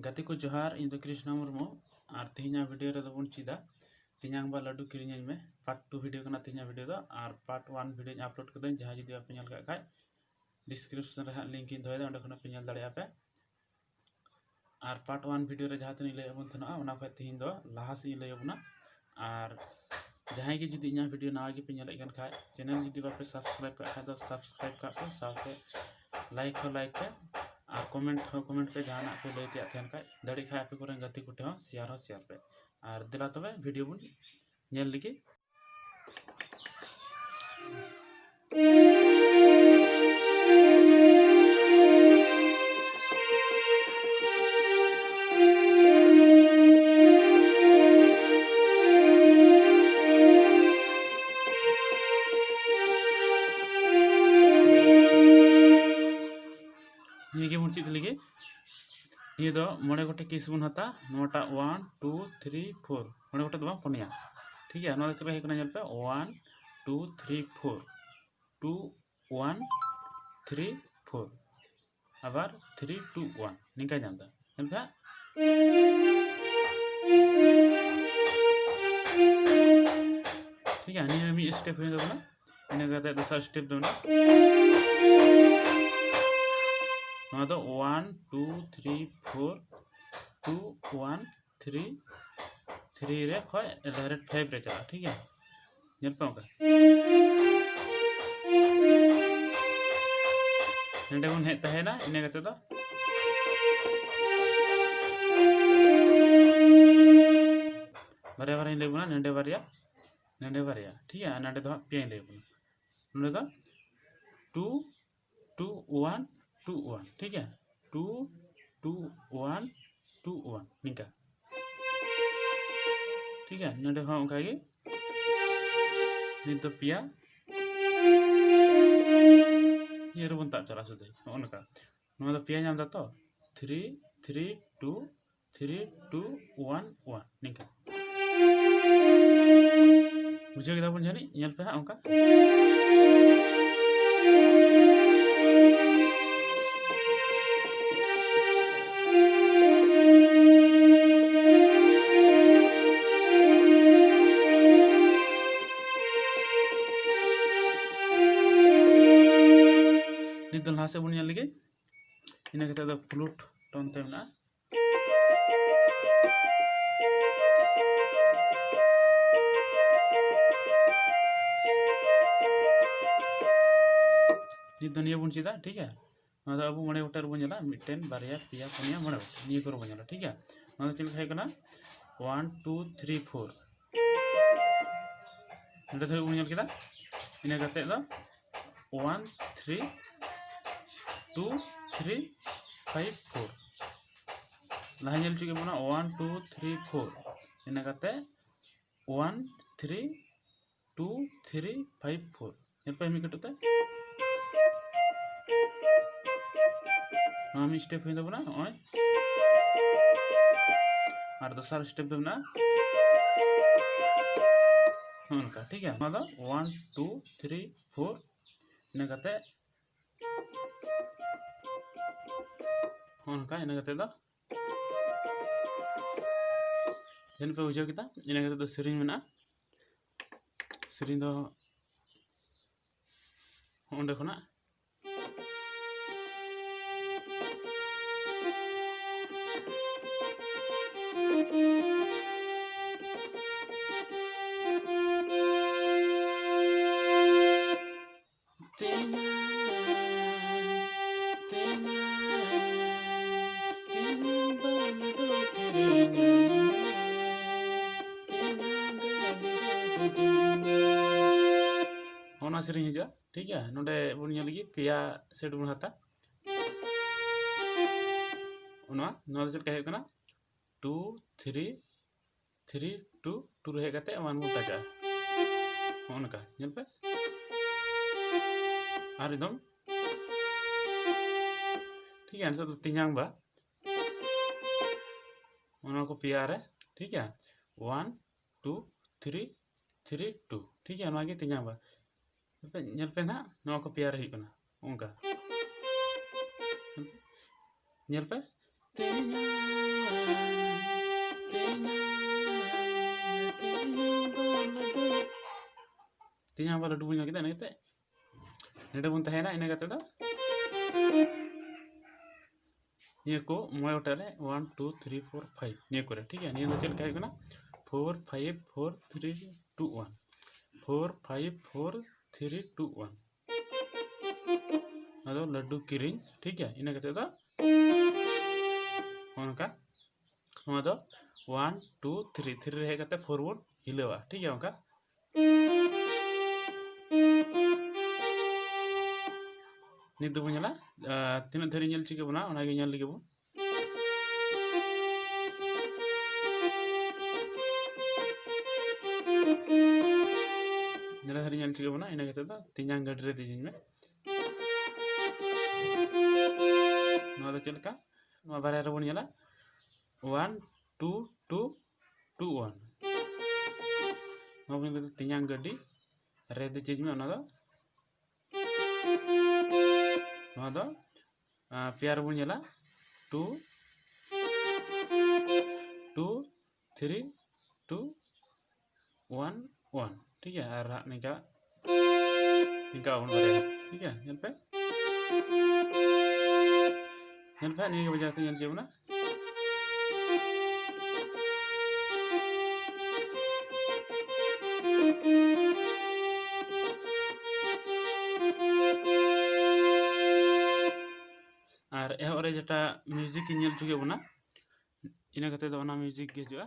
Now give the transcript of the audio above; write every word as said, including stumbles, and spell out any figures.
ᱜᱟᱛᱮ ᱠᱚ ᱡᱚᱦᱟᱨ, ᱤᱧ ᱫᱚ ᱠᱨᱤᱥᱱᱟ ᱢᱩᱨᱢᱩ᱾ ᱟᱨ ᱛᱮᱦᱮᱧᱟᱜ ᱵᱷᱤᱰᱤᱭᱳ ᱨᱮᱫᱚ ᱵᱚᱱ ᱪᱮᱫᱟ ᱛᱮᱧᱟᱝ ᱵᱟ ᱞᱟᱹᱰᱩ ᱠᱤᱨᱤᱧᱟᱹᱧ ᱢᱮ᱾ ᱯᱟᱨᱴ ᱴᱩ ᱵᱷᱤᱰᱤᱭᱳ ᱠᱟᱱᱟ ᱛᱮᱦᱮᱧᱟᱜ ᱵᱷᱤᱰᱤᱭᱳ ᱫᱚ, ᱟᱨ ᱯᱟᱨᱴ ᱣᱟᱱ ᱵᱷᱤᱰᱤᱭᱳᱧ ᱟᱯᱞᱳᱰ ᱠᱟᱹᱫᱟᱹᱧ, ᱡᱟᱦᱟᱸᱭ ᱡᱩᱫᱤ ᱵᱟᱯᱮ ᱧᱮᱞ ᱠᱟᱜ ᱠᱷᱟᱡ ᱰᱤᱥᱠᱨᱤᱯᱥᱚᱱ ᱨᱮ ᱦᱟᱸᱜ ᱞᱤᱝᱠ ᱤᱧ ᱫᱚᱦᱚᱭᱮᱫᱟ, ᱚᱸᱰᱮ ᱠᱷᱚᱱᱟᱜ ᱯᱮ ᱧᱮᱞ ᱫᱟᱲᱮᱭᱟᱜᱼᱟ ᱯᱮ᱾ ᱟᱨ ᱯᱟᱨᱴ ᱣᱟᱱ ᱵᱷᱤᱰᱤᱭᱳ ᱨᱮ ᱡᱟᱦᱟᱸ ᱛᱤᱱᱟᱹᱜ ᱤᱧ ᱞᱟᱹᱭᱟᱫ ᱵᱚᱱ ᱛᱟᱦᱮᱱᱟ, ᱚᱱᱟ ᱠᱷᱚᱡ ᱛᱮᱦᱮᱧ ᱫᱚ ᱞᱟᱦᱟ ᱥᱮᱫ ᱤᱧ ᱞᱟᱹᱭ ᱟᱵᱚᱱᱟ᱾ ᱟᱨ ᱡᱟᱦᱟᱸᱭ ᱜᱮ ᱡᱩᱫᱤ ᱤᱧᱟᱹᱜ ᱵᱷᱤᱰᱤᱭᱳ ᱱᱟᱣᱟ ᱜᱮᱯᱮ ᱧᱮᱞᱮᱫ ᱠᱟᱱ ᱠᱷᱟᱡ, ᱪᱮᱱᱮᱞ ᱡᱩᱫᱤ ᱵᱟᱯᱮ ᱥᱟᱵᱥᱠᱨᱟᱭᱤᱵ ᱠᱟᱜ ᱠᱷᱟᱡ ᱫᱚ ᱥᱟᱵᱥᱠᱨᱟᱭᱤᱵ ᱠᱟᱜ ᱯᱮ, ᱥᱟᱶᱛᱮ ᱞᱟᱭᱤᱠ ᱦᱚᱸ ᱞᱟᱭᱤᱠ ᱯᱮ, ᱟᱨ ᱠᱚᱢᱮᱱᱴ ᱦᱚᱸ ᱠᱚᱢᱮᱱᱴ ᱯᱮ, ᱡᱟᱦᱟᱱᱟᱜ ᱯᱮ ᱞᱟᱹᱭ ᱛᱮᱭᱟᱜ ᱛᱟᱦᱮᱱ ᱠᱷᱟᱡ᱾ ᱫᱟᱲᱮ ᱠᱷᱟᱡ ᱟᱯᱮ ᱠᱚᱨᱮᱱ ᱜᱟᱛᱮ ᱠᱚᱴᱷᱮᱱ ᱦᱚᱸ ᱥᱮᱭᱟᱨ ᱦᱚᱸ ᱥᱮᱭᱟᱨ ᱯᱮ᱾ ᱟᱨ ᱫᱮᱞᱟ ᱛᱚᱵᱮ ᱵᱷᱤᱰᱤᱭᱳ ᱵᱚᱱ ᱧᱮᱞ ᱞᱮᱜᱮ᱾ ᱱᱤᱭᱟᱹ ᱜᱮ ᱵᱚᱱ ᱪᱮᱫ ᱞᱮᱜᱮ᱾ ᱱᱤᱭᱟᱹ ᱫᱚ ᱢᱚᱬᱮ ᱜᱚᱴᱮᱡ ᱠᱤᱥ ᱵᱚᱱ ᱦᱟᱛᱟ, ᱱᱚᱣᱟᱴᱟᱜ ᱚᱣᱟᱱ, ᱴᱩ, ᱛᱷᱨᱤ, ᱯᱷᱳᱨ, ᱢᱚᱬᱮ ᱜᱚᱴᱮᱡ ᱫᱚ ᱵᱟᱝ, ᱯᱩᱱᱭᱟ᱾ ᱴᱷᱤᱠ ᱜᱮᱭᱟ, ᱱᱚᱣᱟ ᱫᱚ ᱪᱮᱫ ᱞᱮᱠᱟ ᱦᱩᱭᱩᱜ ᱠᱟᱱᱟ ᱧᱮᱞ ᱯᱮ, one, two, three, four, two, one, three, four, ᱟᱵᱟᱨ ᱛᱷᱨᱤ, ᱴᱩ, ᱚᱣᱟᱱ, ᱱᱤᱝᱠᱟ ᱧᱟᱢ ᱮᱫᱟ᱾ ᱧᱮᱞ ᱯᱮ ᱦᱟᱸᱜ᱾ step ᱦᱩᱭᱮᱱ ᱛᱟᱵᱚᱱᱟ᱾ ᱤᱱᱟᱹ ᱠᱟᱛᱮ ᱫᱚᱥᱟᱨ step ᱫᱚ ᱢᱮᱱᱟᱜᱼᱟ, ᱱᱚᱣᱟ ᱫᱚ one two three four, two one three, three ᱨᱮ ᱠᱷᱚᱡ direct five ᱨᱮ ᱪᱟᱞᱟᱜᱼᱟ, ᱴᱷᱤᱠ ᱜᱮᱭᱟ᱾ ᱧᱮᱞ ᱯᱮ ᱚᱱᱠᱟ, ᱱᱚᱸᱰᱮ ᱵᱚᱱ ᱦᱮᱡ ᱛᱟᱦᱮᱱᱟ᱾ ᱤᱱᱟᱹ ᱠᱟᱛᱮ ᱫᱚ ᱵᱟᱨᱭᱟ ᱵᱟᱨᱭᱟᱧ ᱞᱟᱹᱭ ᱵᱚᱱᱟ, ᱱᱚᱸᱰᱮ ᱵᱟᱨᱭᱟ, ᱱᱚᱸᱰᱮ ᱵᱟᱨᱭᱟ, ᱴᱷᱤᱠ ᱜᱮᱭᱟ᱾ ᱟᱨ ᱱᱚᱸᱰᱮ ᱫᱚ ᱦᱟᱸᱜ ᱯᱮᱭᱟᱧ ᱞᱟᱹᱭ ᱵᱚᱱᱟ, ᱱᱚᱸᱰᱮ ᱫᱚ two two one two one, ᱴᱷᱤᱠ ᱜᱮᱭᱟ, two two one two one, ᱱᱤᱝᱠᱟ, ᱴᱷᱤᱠ ᱜᱮᱭᱟ᱾ ᱱᱚᱸᱰᱮ ᱦᱚᱸ ᱚᱱᱠᱟ ᱜᱮ, ᱱᱤᱛ ᱫᱚ ᱯᱮᱭᱟ, ᱱᱤᱭᱟᱹ ᱨᱮᱵᱚᱱ ᱛᱟᱵ ᱪᱟᱞᱟᱜᱼᱟ ᱥᱩᱫᱷᱩ, ᱱᱚᱜᱼᱚ ᱱᱚᱝᱠᱟ᱾ ᱱᱚᱣᱟ ᱫᱚ ᱯᱮᱭᱟ ᱧᱟᱢ ᱫᱟ ᱛᱚ, three three two three two one one, ᱱᱤᱝᱠᱟ᱾ ᱵᱩᱡᱷᱟᱹᱣ ᱠᱮᱫᱟ ᱵᱚᱱ ᱡᱟᱹᱱᱤᱡ? ᱧᱮᱞ ᱯᱮ ᱦᱟᱸᱜ ᱚᱱᱠᱟ᱾ ᱱᱤᱛ ᱫᱚ ᱞᱟᱦᱟ ᱥᱮᱫ ᱵᱚᱱ ᱧᱮᱞ ᱞᱮᱜᱮ᱾ ᱤᱱᱟᱹ ᱠᱟᱛᱮ ᱫᱚ flute tone ᱛᱮ ᱢᱮᱱᱟᱜᱼᱟ᱾ ᱱᱤᱛ ᱫᱚ ᱱᱤᱭᱟᱹ ᱵᱚᱱ ᱪᱮᱫᱟ, ᱴᱷᱤᱠ ᱜᱮᱭᱟ᱾ ᱱᱚᱣᱟ ᱫᱚ ᱟᱵᱚ ᱢᱚᱬᱮ ᱜᱚᱴᱮᱡ ᱨᱮᱵᱚᱱ ᱧᱮᱞᱟ, ᱢᱤᱫᱴᱮᱱ, ᱵᱟᱨᱭᱟ, ᱯᱮᱭᱟ, ᱯᱩᱱᱭᱟ, ᱢᱚᱬᱮ ᱜᱚᱴᱮᱡ, ᱱᱤᱭᱟᱹ ᱠᱚᱨᱮ ᱵᱚᱱ ᱧᱮᱞᱟ, ᱴᱷᱤᱠ ᱜᱮᱭᱟ᱾ ᱱᱚᱣᱟ ᱫᱚ ᱪᱮᱫ ᱞᱮᱠᱟ ᱦᱩᱭᱩᱜ ᱠᱟᱱᱟ? One two three four, ᱱᱚᱸᱰᱮ ᱫᱷᱟᱹᱵᱤᱡ ᱵᱚᱱ ᱧᱮᱞ ᱠᱮᱫᱟ᱾ ᱤᱱᱟᱹ ᱠᱟᱛᱮ ᱫᱚ one three two three five four, ᱞᱟᱦᱟ ᱧᱮᱞ ᱦᱚᱪᱚ ᱠᱮᱫ ᱵᱚᱱᱟ, one two three four, ᱤᱱᱟᱹ ᱠᱟᱛᱮ one three two three five four᱾ ᱧᱮᱞ ᱯᱮ ᱢᱤᱫ ᱠᱟᱹᱴᱩᱵ ᱛᱮ᱾ ᱱᱚᱣᱟ ᱢᱤᱫ step ᱦᱩᱭᱮᱱ ᱛᱟᱵᱚᱱᱟ, ᱱᱚᱜᱼᱚᱭ᱾ ᱟᱨ ᱫᱚᱥᱟᱨ step ᱫᱚ ᱢᱮᱱᱟᱜᱼᱟ ᱱᱚᱜᱼᱚ ᱱᱚᱝᱠᱟ, ᱴᱷᱤᱠ ᱜᱮᱭᱟ᱾ ᱱᱚᱣᱟ ᱫᱚ one two three four, ᱤᱱᱟᱹ ᱠᱟᱛᱮ ᱱᱚᱜᱼᱚ ᱱᱚᱝᱠᱟ, ᱤᱱᱟᱹ ᱠᱟᱛᱮ ᱫᱚ ᱡᱟᱹᱱᱤᱡ ᱯᱮ ᱵᱩᱡᱷᱟᱹᱣ ᱠᱮᱫᱟ᱾ ᱤᱱᱟᱹ ᱠᱟᱛᱮ ᱫᱚ ᱥᱮᱨᱮᱧ ᱢᱮᱱᱟᱜᱼᱟ᱾ ᱥᱮᱨᱮᱧ ᱫᱚ ᱚᱸᱰᱮ ᱠᱷᱚᱱᱟᱜ᱾ ᱚᱱᱟ ᱥᱮᱨᱮᱧ ᱦᱤᱡᱩᱜᱼᱟ, ᱴᱷᱤᱠ ᱜᱮᱭᱟ᱾ ᱱᱚᱰᱮ ᱵᱚᱱ ᱧᱮᱞ ᱞᱟᱹᱜᱤᱫ ᱯᱮᱭᱟ ᱥᱮᱴ ᱵᱚᱱ ᱦᱟᱛᱟ᱾ ᱚᱱᱟ, ᱱᱚᱣᱟ ᱫᱚ ᱪᱮᱫ ᱞᱮᱠᱟ ᱦᱩᱭᱩᱜ ᱠᱟᱱᱟ? Two three three two two ᱨᱮ ᱦᱮᱡ ᱠᱟᱛᱮ ᱚᱣᱟᱱ ᱵᱚᱱ ᱴᱟᱪᱟ᱾ ᱱᱚᱜᱼᱚ ᱱᱚᱝᱠᱟ ᱧᱮᱞ ᱯᱮ᱾ ᱟᱨ ᱮᱠᱫᱚᱢ ᱴᱷᱤᱠ ᱜᱮᱭᱟ᱾ ᱱᱤᱛᱚᱜ ᱫᱚ ᱛᱤᱧᱟᱝ ᱵᱟ ᱚᱱᱟ ᱠᱚ ᱯᱮᱭᱟ ᱨᱮ, ᱴᱷᱤᱠ ᱜᱮᱭᱟ᱾ One two three three two, ᱴᱷᱤᱠ ᱜᱮᱭᱟ᱾ ᱱᱚᱣᱟ ᱜᱮ ᱛᱤᱧᱟᱝ ᱵᱟ᱾ ᱧᱮᱞ ᱯᱮ, ᱧᱮᱞ ᱯᱮ ᱱᱟᱦᱟᱜ, ᱱᱚᱣᱟ ᱠᱚ ᱯᱮᱭᱟ ᱨᱮ ᱦᱩᱭᱩᱜ ᱠᱟᱱᱟ ᱚᱱᱠᱟ᱾ ᱧᱮᱞ ᱯᱮ᱾ ᱛᱮᱦᱮᱧ ᱟᱵᱟᱨ ᱞᱟᱹᱰᱩ ᱵᱚᱱ ᱧᱮᱞ ᱠᱮᱫᱟ, ᱤᱱᱟᱹ ᱠᱟᱛᱮ ᱱᱚᱰᱮ ᱵᱚᱱ ᱛᱟᱦᱮᱱᱟ᱾ ᱤᱱᱟᱹ ᱠᱟᱛᱮ ᱫᱚ ᱱᱤᱭᱟᱹ ᱠᱚ ᱢᱚᱬᱮ ᱜᱚᱴᱮᱡ ᱨᱮ one two three four five, ᱱᱤᱭᱟᱹ ᱠᱚᱨᱮ, ᱴᱷᱤᱠ ᱜᱮᱭᱟ᱾ ᱱᱤᱭᱟᱹ ᱫᱚ ᱪᱮᱫ ᱞᱮᱠᱟ ᱦᱩᱭᱩᱜ ᱠᱟᱱᱟ? Four five four three two one, four five four three two one. ᱟᱫᱚ ᱞᱟᱹᱰᱩ ᱠᱤᱨᱤᱧ, ᱴᱷᱤᱠ ᱜᱮᱭᱟ᱾ ᱤᱱᱟᱹ ᱠᱟᱛᱮ ᱫᱚ ᱱᱚᱜᱼᱚ ᱱᱚᱝᱠᱟ, ᱱᱚᱣᱟ ᱫᱚ ᱚᱣᱟᱱ ᱴᱩ ᱛᱷᱨᱤ, ᱛᱷᱨᱤ ᱨᱮ ᱦᱮᱡ ᱠᱟᱛᱮ ᱯᱷᱳᱨ ᱵᱚᱱ ᱦᱤᱞᱟᱹᱣᱟ, ᱴᱷᱤᱠ ᱜᱮᱭᱟ᱾ ᱚᱱᱠᱟ ᱱᱤᱛ ᱫᱚᱵᱚᱱ ᱧᱮᱞᱟ, ᱟᱨ ᱛᱤᱱᱟᱹᱜ ᱫᱷᱟᱹᱨᱤᱡ ᱧᱮᱞ ᱪᱤᱠᱟᱹ ᱵᱚᱱᱟ, ᱚᱱᱟᱜᱮ ᱧᱮᱞ ᱞᱮᱜᱮ ᱵᱚᱱ᱾ ᱧᱮᱞ ᱫᱷᱟᱹᱨᱤᱡ ᱧᱮᱞ ᱪᱤᱠᱟᱹ ᱵᱚᱱᱟ, ᱤᱱᱟᱹ ᱠᱟᱛᱮ ᱫᱚ ᱛᱮᱧᱟᱝ ᱜᱟᱹᱰᱤ ᱨᱮ ᱫᱮᱡᱤᱧ ᱢᱮ᱾ ᱱᱚᱣᱟ ᱫᱚ ᱪᱮᱫ ᱞᱮᱠᱟ? ᱱᱚᱣᱟ ᱵᱟᱨᱭᱟ ᱨᱮᱵᱚᱱ ᱧᱮᱞᱟ, one two two two one. ᱱᱚᱣᱟ ᱵᱚᱱ ᱧᱮᱞ ᱠᱮᱫᱟ, ᱛᱮᱧᱟᱝ ᱜᱟᱹᱰᱤ ᱨᱮ ᱫᱮᱡᱤᱧ ᱢᱮ, ᱚᱱᱟ ᱫᱚ, ᱱᱚᱣᱟ ᱫᱚ, ᱟᱸ, ᱯᱮᱭᱟ ᱨᱮᱵᱚᱱ ᱧᱮᱞᱟ, two two three two one one. ᱴᱷᱤᱠ ᱜᱮᱭᱟ, ᱟᱨ ᱦᱟᱸᱜ ᱱᱤᱝᱠᱟ ᱱᱤᱝᱠᱟ ᱵᱚᱱ ᱵᱟᱨᱭᱟ, ᱴᱷᱤᱠ ᱜᱮᱭᱟ᱾ ᱧᱮᱞ ᱯᱮ, ᱧᱮᱞ ᱯᱮ, ᱱᱤᱭᱟᱹ ᱜᱮ ᱵᱟᱡᱟᱣ ᱠᱟᱛᱮ ᱧᱮᱞ ᱦᱚᱪᱚᱭ ᱵᱚᱱᱟ᱾ ᱟᱨ ᱮᱦᱚᱵ ᱨᱮ ᱡᱮᱴᱟ ᱢᱤᱣᱡᱤᱠ ᱤᱧ ᱧᱮᱞ ᱦᱚᱪᱚ ᱠᱮᱫ ᱵᱚᱱᱟ, ᱤᱱᱟᱹ ᱠᱟᱛᱮ ᱫᱚ ᱚᱱᱟ ᱢᱤᱣᱡᱤᱠ ᱜᱮ ᱦᱤᱡᱩᱜᱼᱟ᱾